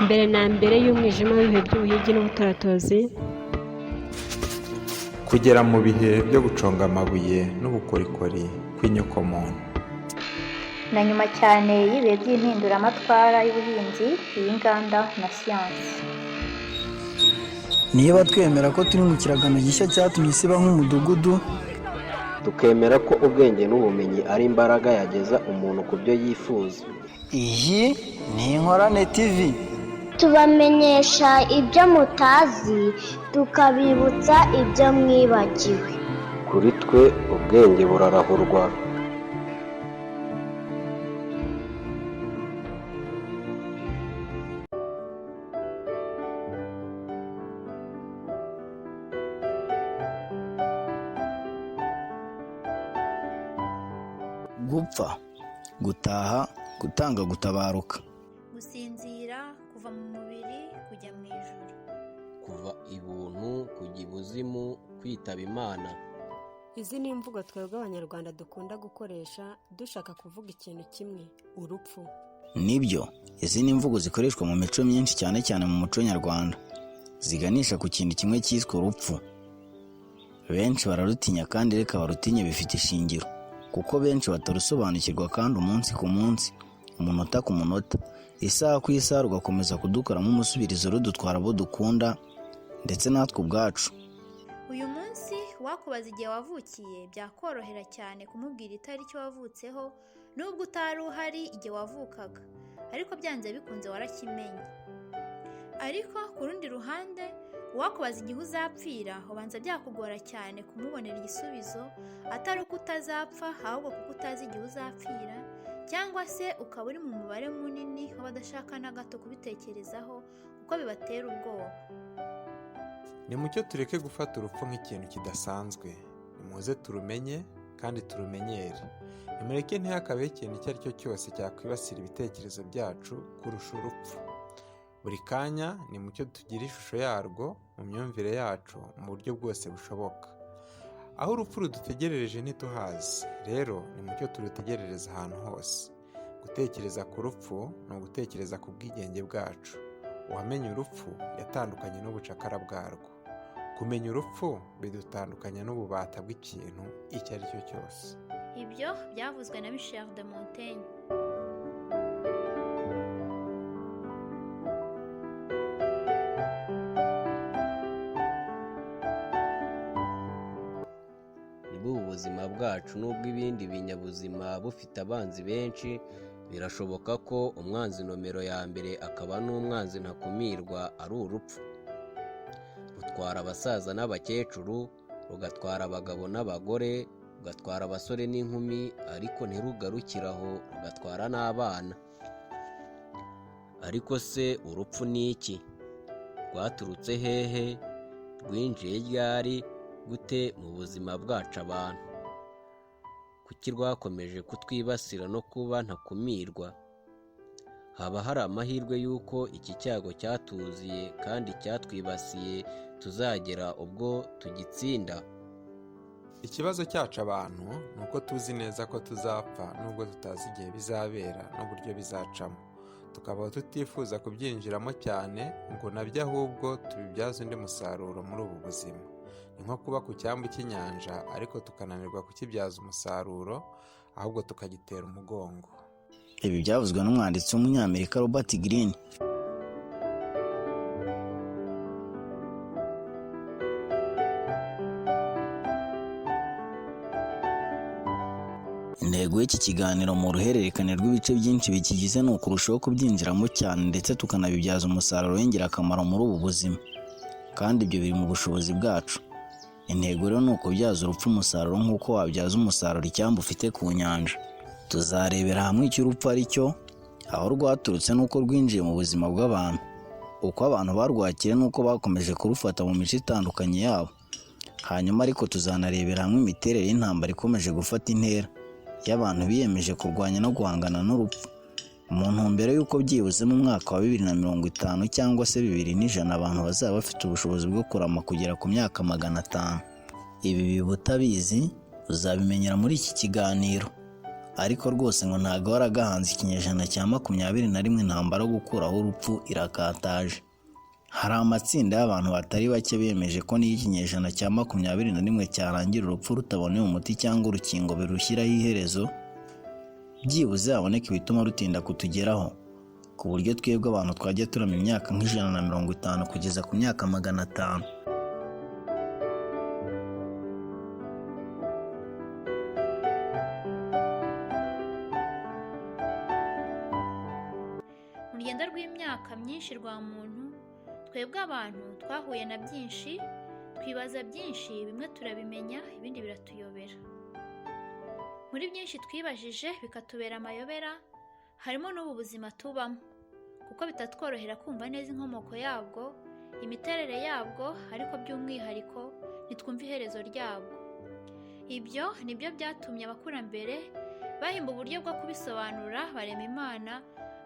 Mbere na mbere y'umwijima w'ibihe by'ubuhigi n'ubutoratozi, kugera mu bihe byo guconga amabuye n'ubukorikori kw'inyokomuntu, na nyuma cyane y'ibihe by'impinduramatwara y'ubuhinzi, iy'inganda na siyansi. Niba twemera ko turi mu kiragano gishya cyatumye isi iba nk'umudugudu, tukemera ko ubwenge n'ubumenyi ari imbaraga yageza umuntu ku byo yifuza. Iyi ni Inkorane TV. Tubamenyesha ibyo mutazi, tukabibutsa ibyo mwibagiwe. Kuri twe ubwenge burarahurwa. Gupfa, gutaha, gutanga, gutabaruka, gusinzira, kuva mu mubiri kujya mu ijuru, kuva ibuntu kujya ibuzimu, kwitaba Imana. Izi ni imvugo twebwe Abanyarwanda dukunda gukoresha dushaka kuvuga ikintu kimwe: urupfu. Nibyo, izi ni imvugo zikoreshwa mu mico myinshi, cyane cyane mu muco nyarwanda, ziganisha ku kintu kimwe cyiswe urupfu. Benshi bararutinya, kandi reka barutinye bifite ishingiro, kuko benshi batarusobanukirwa, kandi umunsi ku munsi, umunota ku munota, isaha ku isaha, rugakomeza kudukoramo umusubirizo, rudutwara abo dukunda ndetse natwe ubwacu. Uyu munsi wakubaza igihe wavukiye, byakorohera cyane kumubwira itariki wavutseho, nubwo utari uhari igihe wavukaga, ariko byanze bikunze warakimenye. Ariko ku rundi ruhande, uwakubaza igihe uzapfira, ubanza byakugora cyane kumubonera igisubizo, atari uko utazapfa, ahubwo kuko utazi igihe uzapfira, cyangwa se ukaba uri mu mubare munini w'abadashaka na gato kubitekerezaho kuko bibatera ubwoba. Nimucyo tureke gufata urupfu nk'ikintu kidasanzwe. Nimuze turumenye kandi turumenyere. Nimureke ntihakabeho ikintu icyo ari cyo cyose cyakwibasira ibitekerezo byacu kurusha urupfu. Buri kanya nimucyo tugire ishusho yarwo mu myumvire yacu mu buryo bwose bushoboka. Aho urupfu rudutegerereje ntituhazi, rero nimucyo turutegerereze ahantu hose. Gutekereza ku rupfu ni ugutekereza ku bwigenge bwacu. Uwamenye urupfu yatandukanye n'ubucakara bwarwo. Kumenya urupfu bidutandukanya n'ububata bw'ikintu icyo ari cyo cyose. Ibyo byavuzwe na Michel de Montaigne. Niba ubu buzima bwacu n'ubw'ibindi binyabuzima bufite abanzi benshi, birashoboka ko umwanzi nomero ya mbere, akaba n'umwanzi ntakumirwa, ari urupfu. Rutwara abasaza n'abakecuru, rugatwara abagabo n'abagore, rugatwara abasore n'inkumi, ariko ntirugarukire aho, rugatwara n'abana. Ariko se urupfu ni iki? Rwaturutse hehe? Rwinjiye ryari, gute mu buzima bwacu abantu? Kuki rwakomeje kutwibasira no kuba ntakumirwa? Haba hari amahirwe y'uko iki cyago cyatuziye kandi cyatwibasiye tuzagera ubwo tugitsinda? Ikibazo cyacu abantu ni uko tuzi neza ko tuzapfa, nubwo tutazi igihe bizabera n'uburyo bizacamo, tukaba tutifuza kubyinjiramo cyane ngo nabyo ahubwo tubibyaze undi musaruro muri ubu buzima. Ni nko kuba ku cyambu cy'inyanja ariko tukananirwa kukibyaza umusaruro, ahubwo tukagitera umugongo. Ibi byavuzwe n'umwanditsi w'Umunyamerika Robert Greene. Intego y'iki kiganiro mu ruhererekane rw'ibice byinshi bikigize ni ukurushaho kubyinjiramo cyane, ndetse tukanabibyaza umusaruro w'ingirakamaro muri ubu buzima, kandi ibyo biri mu bushobozi bwacu. Intego rero ni ukubyaza urupfu umusaruro nk'uko wabyaza umusaruro icyambu ufite ku nyanja. Tuzarebera hamwe icyo urupfu ari cyo, aho rwaturutse n'uko rwinjiye mu buzima bw'abantu, uko abantu barwakiriye n'uko bakomeje kurufata mu mico itandukanye yabo. Hanyuma ariko tuzanarebera hamwe imiterere y'intambara ikomeje gufata intera y'abantu biyemeje kurwanya no guhangana n'urupfu, mu ntumbero y'uko byibuze mu mwaka wa 2050 cyangwa se 2100 abantu bazaba bafite ubushobozi bwo kurama kugera ku myaka 500. Ibi biba utabizi, uzabimenyera muri iki kiganiro. Ariko rwose ngo ntabwo waragahanze ikinyejana cya 21, intambara yo gukuraho urupfu irakataje. Hari amatsinda y'abantu batari bake bemeje ko n'iyo ikinyejana cya 21 cyarangira urupfu rutabonewe umuti cyangwa urukingo birushyiraho iherezo, byibuze haboneka ibituma rutinda kutugeraho, ku buryo twebwe abantu twajya turama imyaka nka 150 kugeza ku myaka 500. Mu rugendo rw'imyaka myinshi rwa muntu, twebwe abantu twahuye na byinshi, twibaza byinshi, bimwe turabimenya, ibindi biratuyobera. Muri byinshi twibajije bikatubera amayobera, harimo n'ubu buzima tubamo, kuko bitatworohera kumva neza inkomoko yabwo, imiterere yabwo, ariko by'umwihariko ntitwumve iherezo ryabwo. Ibyo nibyo byatumye abakurambere bahimba uburyo bwo kubisobanura, barema Imana,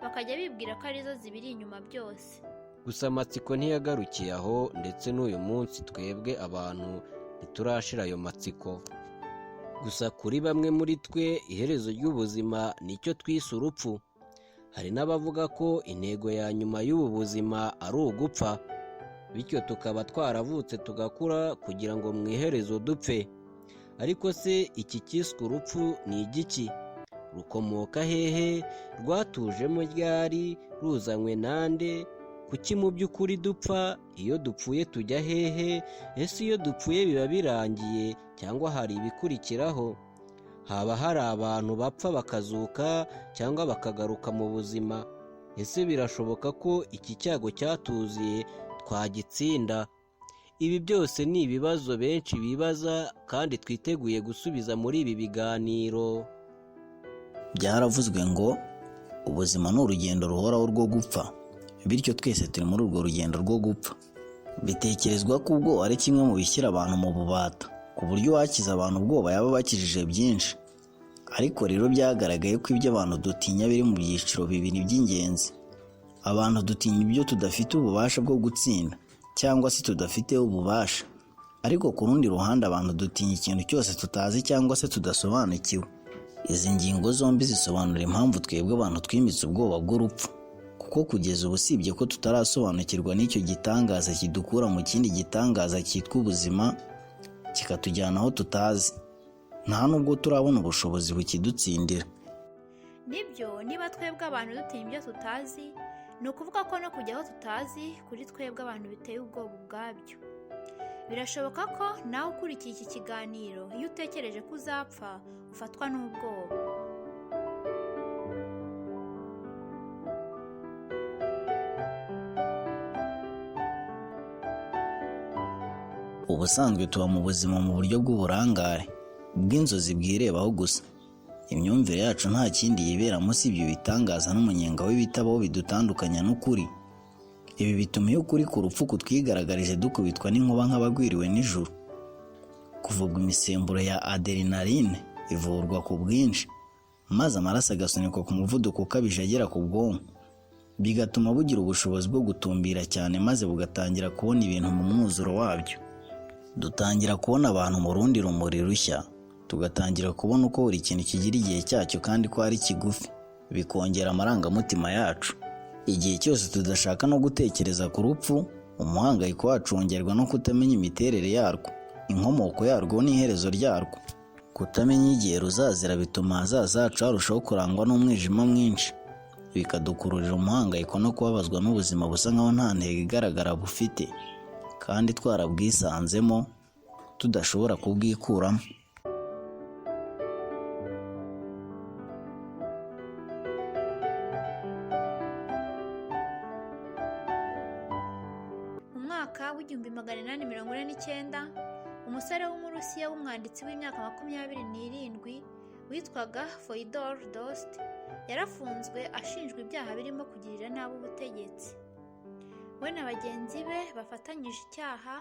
bakajya bibwira ko arizo zibiri inyuma byose. Gusa amatsiko ntiyagarukiye aho, ndetse n'uyu munsi twebwe abantu ntiturashira ayo matsiko. Gusa kuri bamwe muri twe iherezo ry'ubuzima nicyo twise urupfu. Hari n'abavuga ko intego ya nyuma y'ubu buzima ari ugupfa, bityo tukaba twaravutse tugakura kugira ngo mu iherezo dupfe. Ariko se iki cyiswe urupfu ni igiki? Rukomoka hehe? Rwatujemo ryari? Ruzanywe nande? Kuki mu by'ukuri dupfa? Iyo dupfuye tujya hehe? Ese iyo dupfuye biba birangiye cyangwa hari ibikurikiraho? Haba hari abantu bapfa bakazuka cyangwa bakagaruka mu buzima? Ese birashoboka ko iki cyago cyatuziye twagitsinda? Ibi byose ni ibibazo benshi bibaza kandi twiteguye gusubiza muri ibi biganiro. Byaravuzwe ngo ubuzima ni urugendo ruhoraho rwo gupfa, bityo twese turi muri urwo rugendo rwo gupfa. Bitekerezwa ko ubwoba ari kimwe mu bishyira abantu mu bubata, ku buryo uwakiza abantu ubwoba yaba abakijije byinshi. Ariko rero byagaragaye ko ibyo abantu dutinya biri mu byiciro bibiri by'ingenzi. Abantu dutinya ibyo tudafite ububasha bwo gutsinda cyangwa se tudafiteho ububasha, ariko ku rundi ruhande abantu dutinya ikintu cyose tutazi cyangwa se tudasobanukiwe. Izi ngingo zombi zisobanura impamvu twebwe abantu twimitse ubwoba bw'urupfu, kuko kugeza ubu usibye ko tutarasobanukirwa n'icyo gitangaza kidukura mu kindi gitangaza cyitwa ubuzima, kikatujyana aho tutazi, nta nubwo turabona ubushobozi bukidutsindira. Nibyo, niba twebwe abantu dutinya ibyo tutazi, ni ukuvuga ko no kujya aho tutazi kuri twebwe abantu biteye ubwoba ubwabyo. Birashoboka ko nawe ukurikiye iki kiganiro, iyo utekereje ko uzapfa ufatwa n'ubwoba. Ubusanzwe tuba mu buzima mu buryo bw'uburangare bw'inzozi bwirebaho gusa. Imyumvire yacu nta kindi yiberamo usibye ibitangaza n'umunyenga w'ibitabaho bidutandukanya n'ukuri. Ibi bituma iyo ukuri ku rupfu kutwigaragarije dukubitwa n'inkuba nk'abagwiriwe n'ijuru. Kuvugwa imisemburo ya adrenaline ivurwa ku bwinshi, maze amaraso agasunikwa ku muvuduko ukabije agera ku bwonko, bigatuma bugira ubushobozi bwo gutumbira cyane, maze bugatangira kubona ibintu mu mwuzuro wabyo. Dutangira kubona abantu mu rundi rumuri rushya, tugatangira kubona uko buri kintu kigira igihe cyacyo kandi ko ari kigufi, bikongera amarangamutima yacu. Igihe cyose tudashaka no gutekereza ku rupfu, umuhangayiko wacu wongerwa no kutamenya imiterere yarwo, inkomoko yarwo n'iherezo ryarwo. Kutamenya igihe ruzazira bituma ahazaza hacu harushaho kurangwa n'umwijima mwinshi, bikadukururira umuhangayiko no kubabazwa n'ubuzima busa nkaho nta ntego igaragara bufite, kandi twarabwisanzemo tudashobora kubwikuramo. Mu mwaka w'1849, umusore w'Umurusiya w'umwanditsi w'imyaka 27 witwaga Fyodor Dost yarafunzwe ashinjwa ibyaha birimo kugirira nabi ubutegetsi. We na bagenzi be bafatanyije icyaha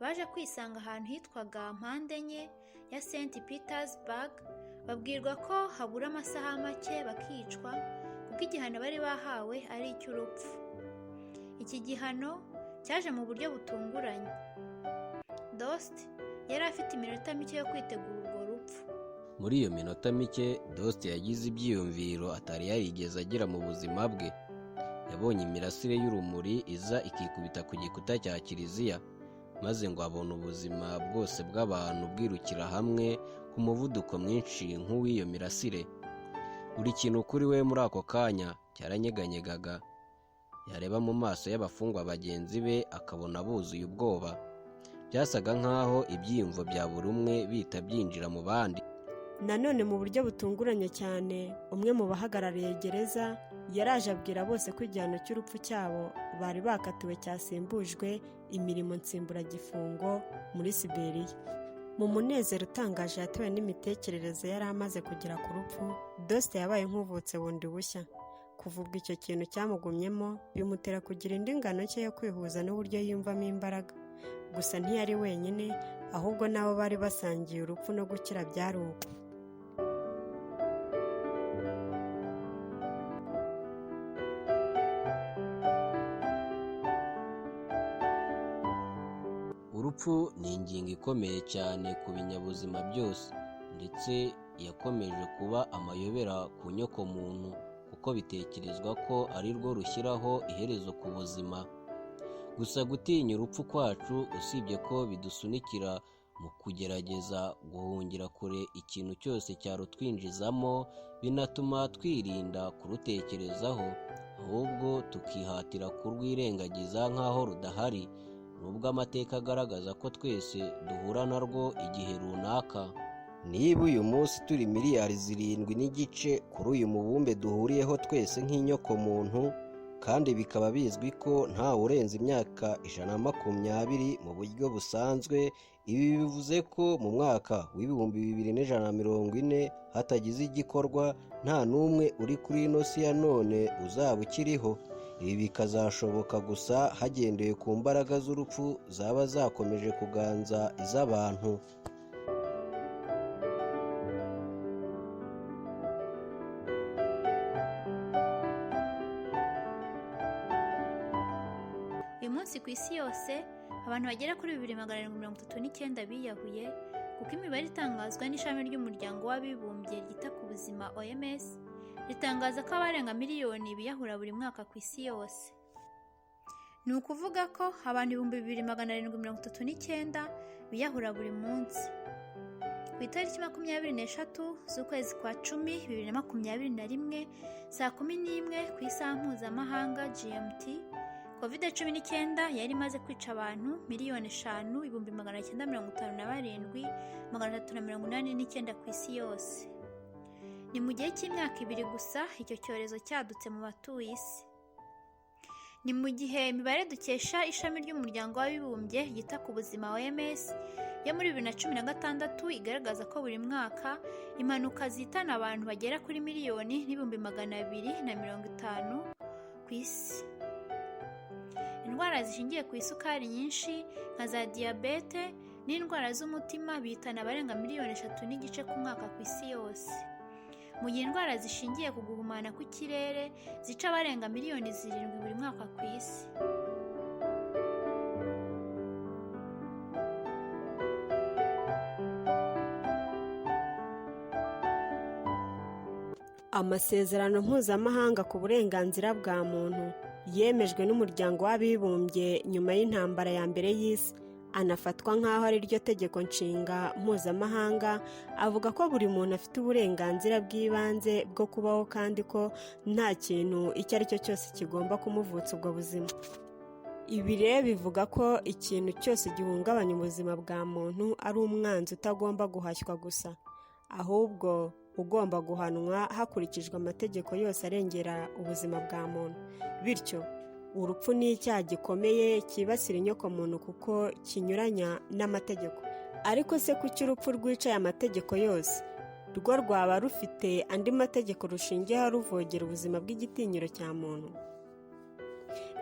baje kwisanga ahantu hitwaga mpande enye ya St Petersburg, babwirwa ko habura amasaha make bakicwa kuko igihano bari bahawe ari icy'urupfu. Iki gihano cyaje mu buryo butunguranye. Dost yari afite iminota mike yo kwitegura urwo rupfu. Muri iyo minota mike, Doste yagize ibyiyumviro atari yarigeze agira mu buzima bwe. Yabonye imirasire y'urumuri iza ikikubita ku gikuta cya kiliziya, maze ngo abona ubuzima bwose bw'abantu bwirukira hamwe ku muvuduko mwinshi nk'uw'iyo mirasire. Buri kintu kuri we muri ako kanya cyaranyeganyegaga. Yareba mu maso y'abafungwa bagenzi be akabona buzuye ubwoba. Byasaga nk'aho ibyiyumvo bya buri umwe bihita byinjira mu bandi. Nanone mu buryo butunguranye cyane, umwe mu bahagarariye gereza yaraje abwira bose ko igihano cy'urupfu cyabo bari bakatiwe cyasimbujwe imirimo nsimburagifungo muri Siberiya. Mu munezero utangaje yatewe n'imitekerereze yari amaze kugera ku rupfu, Doste yabaye nk'uvutse bundi bushya. Kuva ubwo icyo kintu cyamugumyemo bimutera kugira indi ngano nshya yo kwihuza n'uburyo yiyumvamo imbaraga. Gusa ntiyari wenyine, ahubwo n'abo bari basangiye urupfu no gukira byari uko. Urupfu ni ingingo ikomeye cyane ku binyabuzima byose, ndetse yakomeje kuba amayobera ku nyokomuntu kuko bitekerezwa ko ari rwo rushyiraho iherezo ku buzima. Gusa gutinya urupfu kwacu, usibye ko bidusunikira mu kugerageza guhungira kure ikintu cyose cyarutwinjizamo, binatuma twirinda kurutekerezaho, ahubwo tukihatira kurwirengagiza nk'aho rudahari, nubwo amateka agaragaza ko twese duhura narwo igihe runaka. Niba uyu munsi turi 7.5 miliyari kuri uyu mubumbe duhuriyeho twese nk'inyokomuntu, kandi bikaba bizwi ko ntawe urenza imyaka 120 mu buryo busanzwe, ibi bivuze ko mu mwaka w'2140 hatagize igikorwa, nta n'umwe uri kuri ino si ya none uzaba ukiriho. Ibi bikazashoboka gusa hagendewe ku mbaraga z'urupfu zaba zakomeje kuganza iz'abantu. Uyu munsi ku isi yose abantu bagera kuri 2739 biyahuye, kuko imibare itangazwa n'ishami ry'umuryango w'abibumbye ryita ku buzima OMS ritangaza ko abarenga miliyoni biyahura buri mwaka ku isi yose. Ni ukuvuga ko abantu 2739 biyahura buri munsi. Ku itariki 23 z'ukwezi kwa 10 2021 saa 11 ku isaha mpuzamahanga GMT, COVID-19 yari imaze kwica abantu 5,957,389 ku isi yose. Ni mu gihe cy'imyaka 2 gusa icyo cyorezo cyadutse mu batuye isi. Ni mu gihe imibare dukesha ishami ry'umuryango w'abibumbye ryita ku buzima OMS yo muri 2016 igaragaza ko buri mwaka impanuka zihitana abantu bagera kuri 1,250,000 ku isi. Indwara zishingiye ku isukari nyinshi nka za diyabete n'indwara z'umutima bihitana abarenga 3.5 miliyoni ku mwaka ku isi yose. Mu gihe indwara zishingiye ku guhumana kw'ikirere zica abarenga 7 miliyoni buri mwaka ku isi. Amasezerano mpuzamahanga ku burenganzira bwa muntu yemejwe n'umuryango w'abibumbye nyuma y'intambara ya mbere y'isi, anafatwa nk'aho ari ryo tegeko nshinga mpuzamahanga, avuga ko buri muntu afite uburenganzira bw'ibanze bwo kubaho kandi ko nta kintu icyo ari cyo cyose kigomba kumuvutsa ubwo buzima. Ibi rero bivuga ko ikintu cyose gihungabanya ubuzima bwa muntu ari umwanzi utagomba guhashywa gusa, ahubwo ugomba guhanwa hakurikijwe amategeko yose arengera ubuzima bwa muntu. Bityo urupfu ni icyaha gikomeye cyibasira inyokomuntu kuko kinyuranya n'amategeko. Ariko se kuki urupfu rwicaye amategeko yose? Rwo rwaba rufite andi mategeko rushingiyeho ruvogera ubuzima bw'igitinyiro cya muntu?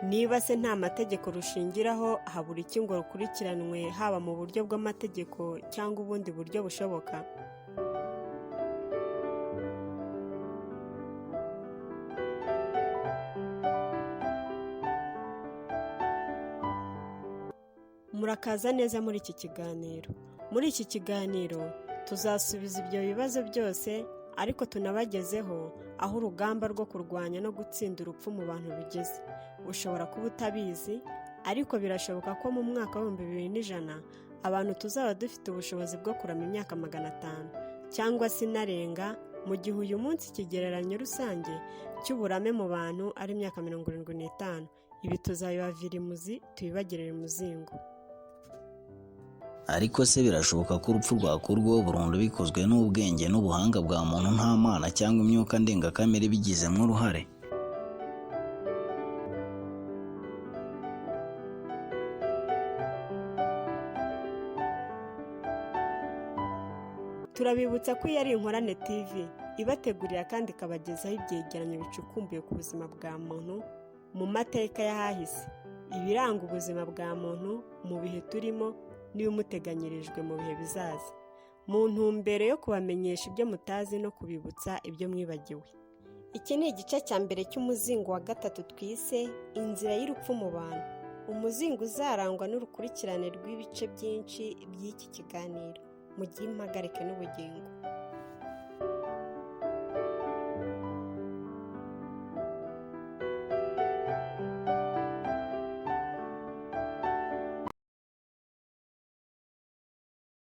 Niba se nta mategeko rushingiraho, habura iki ngo rukurikiranwe haba mu buryo bw'amategeko cyangwa ubundi buryo bushoboka? Murakaza neza muri iki kiganiro. Muri iki kiganiro Tuzasubiza ibyo bibazo byose, ariko tunabagezeho aho urugamba rwo kurwanya no gutsinda urupfu mu bantu rugeze. Ushobora kuba utabizi, ariko birashoboka ko mu mwaka w'2100 abantu tuzaba dufite ubushobozi bwo kurama imyaka 500 cyangwa se inarenga, mu gihe uyu munsi ikigereranyo rusange cy'uburame mu bantu ari imyaka 75. Ibi tuzabibavira imuzi, tubibagirire umuzingo. Ariko se birashoboka ko urupfu rwakurwaho burundu bikozwe n'ubwenge n'ubuhanga bwa muntu, nta mana cyangwa imyuka ndengakamere bigizemo uruhare? Turabibutsa ko iyi ari Inkorane TV ibategurira kandi ikabagezaho ibyegeranyo bicukumbuye ku buzima bwa muntu mu mateka y'ahahise, ibiranga ubuzima bwa muntu mu bihe turimo n'ibimuteganyirijwe mu bihe bizaza, mu ntumbero yo kubamenyesha ibyo mutazi no kubibutsa ibyo mwibagiwe. Iki ni igice cya mbere cy'umuzingo wa gatatu twise Inzira y'urupfu mu bantu, umuzingo uzarangwa n'urukurikirane rw'ibice byinshi by'iki kiganiro. Mugire impagarike n'ubugingo.